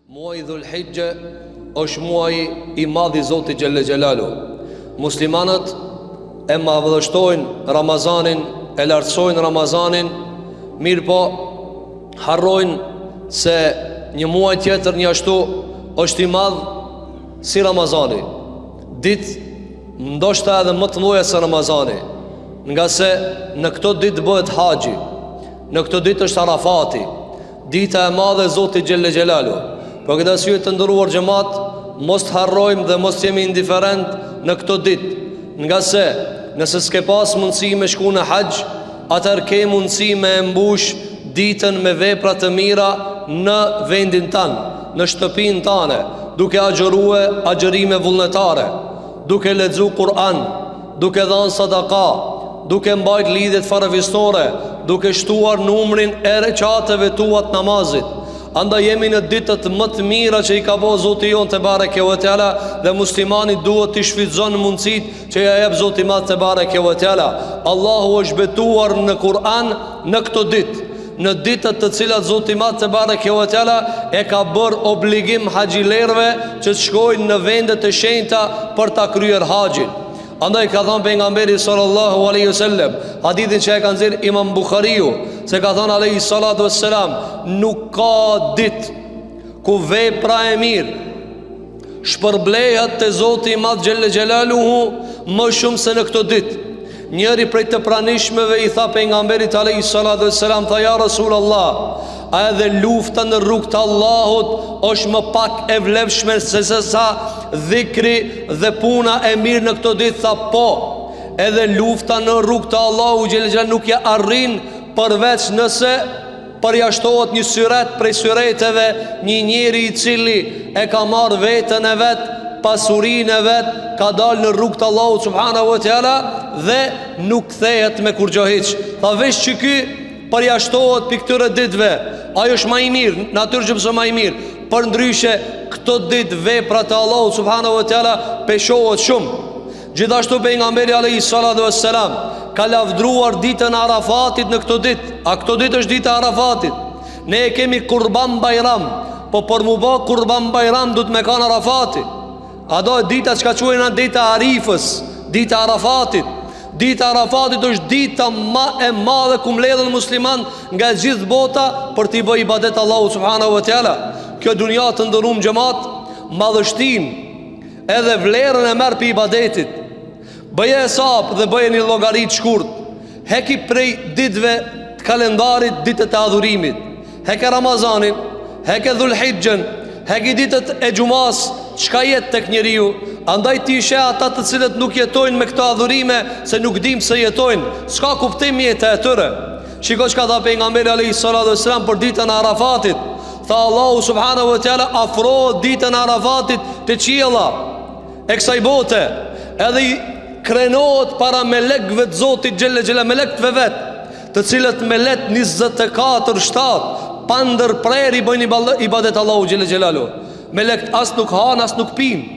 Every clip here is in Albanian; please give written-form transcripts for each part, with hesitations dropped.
Muaji Dhul-Hixhe është muaji i madh i Zotit Xhelle Xhelaluhu. Muslimanët e madhështojnë Ramazanin, e lartësojnë Ramazanin, mirëpo harrojnë se një muaj tjetër njashtu është i madh si Ramazani. Ditë ndoshta edhe më të mdhaja se Ramazani, ngase në këto ditë bëhet haxhi, në këto ditë është Arafati, Dita e madhe e Zotit Xhelle Xhelaluhu. Për këtë arsye të nderuar xhemat, mos të harrojmë dhe mos të jemi indiferent në këto ditë, ngase nëse s'ke pas mundësi me shku në haxh, atëherë ke mundësi me e mbush ditën me vepra të mira në vendin tan, në shtëpinë tane, duke agjërue agjërime vullnetare, duke lexu Kur'an, duke dhanë sadaka, duke mbajt lidhjet farefisnore, duke shtuar numrin e reqateve tua të namazit. Andaj jemi në ditët më të mira që i ka bo Zoti jonë tebareke ve teala dhe muslimani duhet t'i shfrytëzon mundësitë që ja jep Zoti i madh tebareke ve teala. Allahu është betuar në Kur'an në këto ditë në ditët të cilat Zoti i madh tebareke ve teala e ka bërë obligim haxhilerëve që të shkojnë në vendet e shenjta për ta kryer haxhin. Andaj ka thënë pejgamberi sallallahu alaihi wasallam, hadithin që e ka nxjerr Imam Buhariu, se ka thënë alaihi salatu wassalam, nuk ka ditë ku vepra e mirë shpërblehet te Zoti i Madh Xhelle Xhelaluhu më shumë se në këto ditë. Njëri prej të pranishmëve i tha pejgamberit alaihi salatu wassalam, tha ja Rasulullah, a edhe lufta në rrugë të Allahut është më pak e vlefshme se se sa dhikri dhe puna e mirë në këto ditë, tha po. Edhe lufta në rrugë të Allahut xhelle xhelaluhu nuk ja arrin përveç nëse Përjashtohet një syret prej syreteve një njeri i cili e ka marrë veten e vet, pasurinë e vet, ka dalë në rrugë të Allahut subhanahu wa taala dhe nuk kthehet me kurgjo hiç. Tha veç që ky përjashtohet prej këtyre ditëve. Ai është ma i mirë, natyrshëm se ma i mirë. Përndryshe, këto ditë vepra te Allahu subhanahu wa taala peshohet shumë. Gjithashtu pejgamberi alayhi salatu vesselam ka lavdruar ditën e Arafatit në këto ditë. A këto ditë është dita e Arafatit? Ne e kemi Kurban Bajram, po për m'u bë Kurban Bajram duhet me kanë Arafati. A do e dita çka quajnë dita e Arifës, dita e Arafatit. Dita e Arafatit është dita ma e madhe ku mbledhen musliman nga e gjithë bota për t'i bë ibadet Allahut subhanahu wa taala. Kjo dunja të nderum xhemat, madhështinë Edhe vlerën e merr prej ibadetit. Bëje hesap dhe bëje një llogari të shkurt. Heki prej ditëve të kalendarit ditët e adhurimit. Heke Ramazanin, heke Dhulhixhen, heki ditët e xhumas, çka jet tek njeriu? Andaj ti sheh ata të cilët nuk jetojnë me këto adhurime se nuk dimë pse jetojnë. S'ka kuptim jeta e tyre. Shiko çka tha pejgamberi alayhi salatu wasalam për ditën e Arafatit. Tha Allahu subhanahu wa taala afrohet ditën e Arafatit te qiella e kësaj bote, edhe i krenohet para melekëve të Zotit xhelle xhela melekëve vet, të cilët melekt 24/7 pa ndërprerë i bëjnë ibadet Allahu xhelle xhelalu. Melekt as nuk hanë as nuk pinë.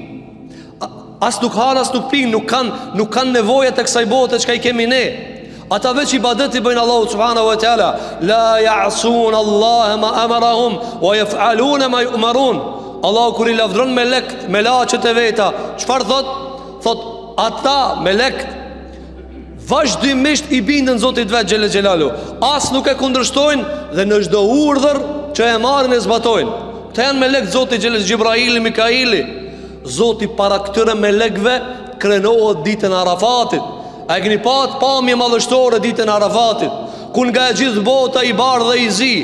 As nuk hanë, as nuk pinë, nuk kanë nuk kanë nevojat e kësaj bote çka i kemi ne. Ata veç ibadet i bëjnë Allahut subhanahu wa taala. La ya'sun Allah ma amarahum wa yaf'alun ma yu'marun. Allahu kur i lavdron melekt, melaqet e veta, çfarë thot? Thot ata melekt vazhdimisht i binden Zotit vet xhele xhelalu. As nuk e kundërshtojnë dhe në çdo urdhër që e marrin e zbatojnë. Këta janë melekt Zotit xhele Xhibraili, Mikaili. Zoti para këtyre melekëve krenohet ditën e Arafatit. A e keni pa atë pamje madhështore ditën e Arafatit, ku nga e gjithë bota i bardhë dhe i zi,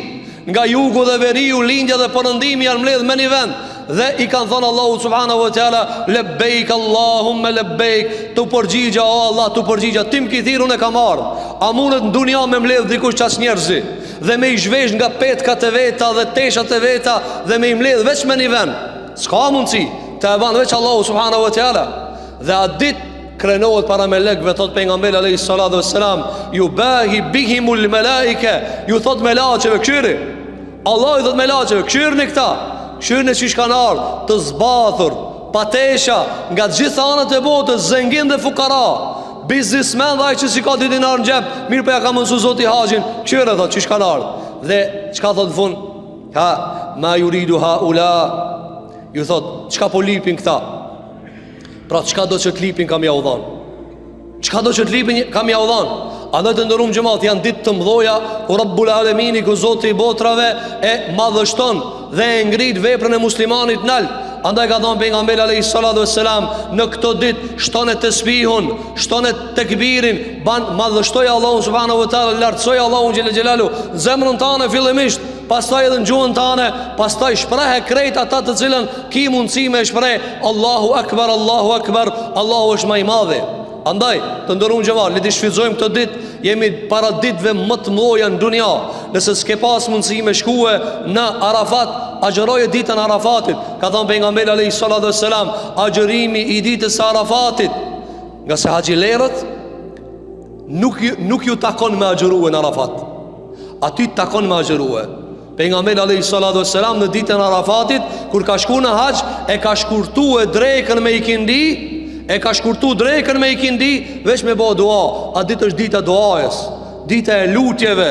nga jugu dhe veriu, lindja dhe perëndimi janë mbledhë me një vend dhe i kanë thënë Allahu subhanahu wa taala lebejk Allahumma lebejk, t'u përgjigja o Allah, t'u përgjigja, ti më ki thirr unë kam ardh. A mundet në dunja me mbledh dikush qaq njerëz dhe me i zhvesh nga petkat e veta dhe teshat e veta dhe me i mbledh veç me një vend? S'ka mundësi, këtë e ban veç Allahu subhanahu wa taala. Dhe atë ditë krenohet para melekëve, thot pejgamberi alayhi salatu wassalam, yubahi bihimul malaika, ju thot melaqeve, kqyri. Allahu i thot melaqeve, kqyrni këta. Kqyrni qysh kanë ardhur, të zbathur, pa tesha, nga të gjitha anët e botës, zengin dhe fukara. Biznismen dhe ai që s'i ka dy dinar në xhep, mirëpo ja ka mundsu Zoti haxhin, kqyre thot qysh kanë ardhur. Dhe çka thot në fund? Ha, ma juridu haula Ju thot, çka po lipin këta? Pra çka do që të lipin kam jau dhanë Çka do që të lipin kam jau dhanë Andaj të nderum xhemat janë ditë të mdhoja Ku Rabbul Alemini ku Zoti i botrave E madhështon dhe e ngrit veprën e muslimanit nalt Andaj ka thonë pejgamberi alejhi salatu ve selam Në këto ditë shtone tesbihun Shtone tekbirin Ban madhështoje Allahun subhanahu ve teala Lartësoje Allahun xhele xhelaluhu Zemrën tane fillimisht Pastaj edhe në gjuhën tane Pastaj shprehe krejt ata të cilën Ki mundësi me shpreh Allahu akbar, Allahu akbar Allahu është ma i madhi Andaj, të nderum xhemat, le t'i shfrytëzojmë këto ditë Jemi para ditëve më të mdhoja në dunja Nëse s'ke pas mundësi me shkue në Arafat Agjëroje ditën e Arafatit Ka thonë pejgamberi alejhi salatu ve selam Agjërimi i ditës së Arafatit Ngase haxhilerët nuk, nuk ju takon me agjërue në Arafat Aty të takon me agjërue Pejgamberi alejhi salatu ve selam në ditën e Arafatit Kur ka shku në haxh E ka shkurtue drekën me ikindi E ka shkurtu drekën me ikindi Veç me bo dua Atë ditë është dita e duajës Dita e lutjeve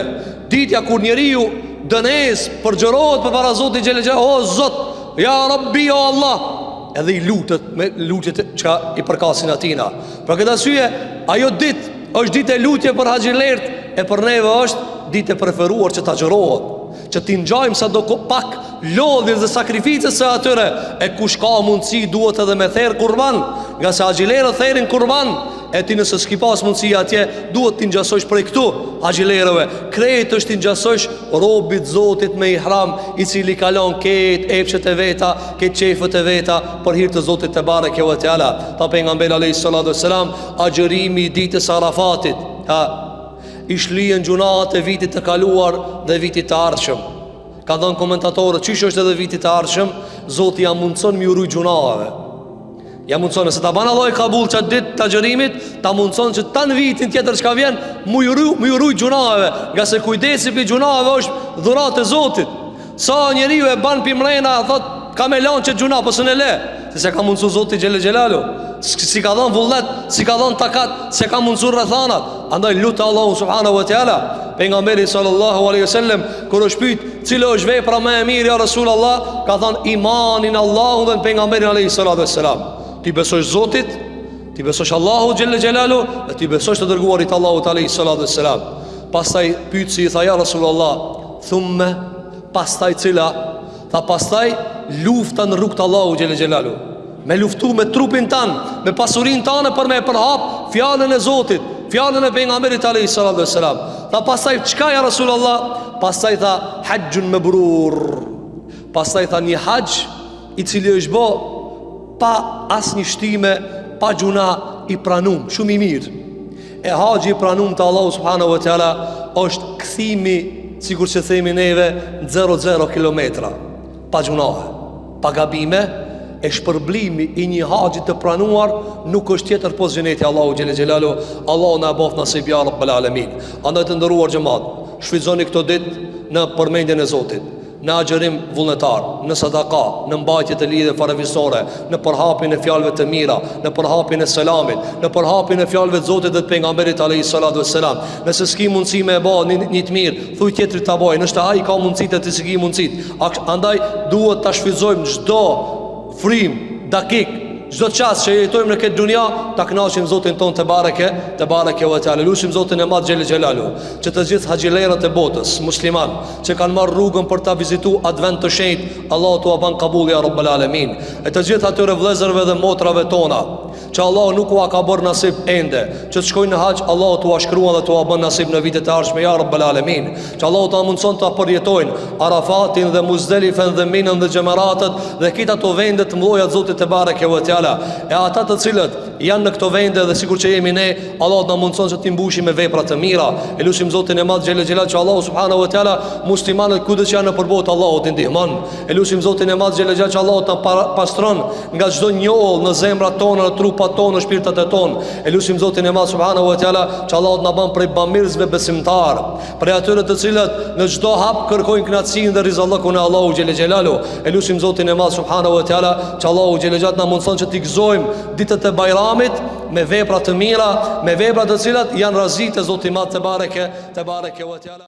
Dita kur njeriu dënes Përgjërohet përpara Zotit xhele xhelaluhu O Zot Ja Rabbi o Allah Edhe i lutet me lutjet që i përkasin atina Për këtë arsye Ajo ditë është ditë e lutje për haxhilerët e për neve është ditë e preferuar që të agjërohet, që t'i ngjajmë sado pak lodhjes dhe sakrificës së atyre, e kush ka mundësi duhet edhe me therë kurban, ngase haxhilerët therin kurban, e ti nëse s'ki pas mundësi atje, duhet t'i ngjasojsh prej këtu haxhilerëve, krejt është t'i ngjasojsh robit Zotit me ihram, i cili ka lon krejt epshet e veta, krejt qejfet e veta, për hir të Zotit tebareke ve teala. Tha pejgamberi alejhi salatu ve selam, agjërimi i ditës së Arafatit, ha, i shlyen gjynahet e vitit të kaluar dhe vitit të ardhshëm. Kanë thënë komentatorët, qysh është edhe vitit të ardhshëm, Zoti ja mundëson me ju rujt gjynaheve. Ja mundëson, nëse ta ban Allahu kabul qatë ditë të agjërimit, ta mundëson që tanë vitin tjetër çka vjen, me ju rujt, me ju rujt gjynaheve, ngase kujdesi prej gjynaheve është dhuratë e Zotit. Sa njeriu e ban pi mrena, thot, kam me lanë qët gjynah, po s'un e le. Se s'e ka mundësu Zoti xhele xhelaluhu. S'i ka dhonë vullnet, s'i ka dhonë takat, s'e ka mundësu rrethanat. Andaj lute Allahun subhanahu wa teala. Pejgamberi sallallahu alaihi wasallam kur është pyet, cila është vepra më e mirë ja Rasulullah, ka thënë imani në Allahun dhe në pejgamberin alaihi salatu wasalam. T'i besosh Zotit, t'i besosh Allahut xhele xhelaluhu dhe t'i besosh të dërguarit të Allahut alaihi salatu wasalam. Pastaj pyetësi i tha ja Rasulullah, Thumme, pastaj cila, tha pastaj lufta në rrugë të Allahut xhele xhelaluhu. Me luftu me trupin tan, me pasurinë tane për me e përhap fjalën e Zotit, fjalën e pejgamberit alejhi salatu ve selam. Tha pastaj çka ja Rasulullah? Pastaj tha haxhun mebrur. Pastaj tha një haxh i cili është bo pa asnjë shtime, pa gjynah i pranum, shumë i mirë. E haxhi i pranum te Allahu subhanahu wa taala është kthimi, sikur që themi neve, 00 kilometra, pa gjynahe, pa gabime, e shpërblimi i një haxhi të pranuar nuk është tjetër pos xheneti Allahu xhele xhelaluhu, Allahu na e boftë nasib ja rabbel alemin. Andaj të nderuar xhemat, shfrytëzoni këto ditë në përmendjen e Zotit. në agjërim vullnetar, në sadaka, në mbajtje të lidhjeve farefisnore, në përhapjen e fjalëve të mira, në përhapjen e selamit, në përhapjen e fjalëve të Zotit dhe të pejgamberit alayhi salatu vesselam. Nëse s'ki mundësi me e bë një, një të mirë, thuj tjetrit ta bëjë, nëse ai ka mundësi ti s'ki mundësi. Andaj duhet ta shfrytëzojmë çdo frymë, dakik, çdo çast që jetojmë në këtë dunja, ta kënaqim Zotin tonë tebareke, tebareke ve teala. Lusim Zotin e Madh xhele xhelaluhu, që të gjithë haxhilerët e botës, musliman, që kanë marrë rrugën për ta vizitu atë vend të shenjtë, Allahu t'ua ban kabul ja rabbel alemin. E të gjithë atyre vëllezërve dhe motrave tona, që Allahu nuk ua ka bërë nasib ende, që të shkojnë në haxh, Allahu t'ua shkruan dhe t'ua bën nasib në vitet e ardhshme ja rabbel alemin. Që Allahu t'ua mundson ta përjetojnë Arafatin dhe Muzdelifen dhe Minën dhe Xhemeratët dhe krejt ato vende të mëdha të Zotit tebareke ve teala. E ata të cilët janë në këto vende dhe sikur që jemi ne, Allahu na mundson që t'i mbushim me vepra të mira. E lusim Zotin e Madh xhele xhelal që Allahu subhanahu wa taala muslimanët kudo që janë nëpër botë Allahu t'i ndihmon. E lusim Zotin e Madh xhele xhelal që Allahu të na pastron nga çdo njollë në zemrat tona, në trupat tonë, në shpirtat e tonë. E lusim Zotin e Madh subhanahu wa taala që Allahu të na bën prej bamirësve besimtar, prej atyre të cilët në çdo hap kërkojnë kënaqësinë dhe rizallëkun e Allahut xhele xhelaluhu. E lusim Zotin e Madh subhanahu wa taala që Allahu xhele xhelal na mundson që t'i gëzojmë ditët e Bajramit me vepra të mira, me vepra të cilat janë razi te Zoti i Madh tebareke, tebareke wa taala.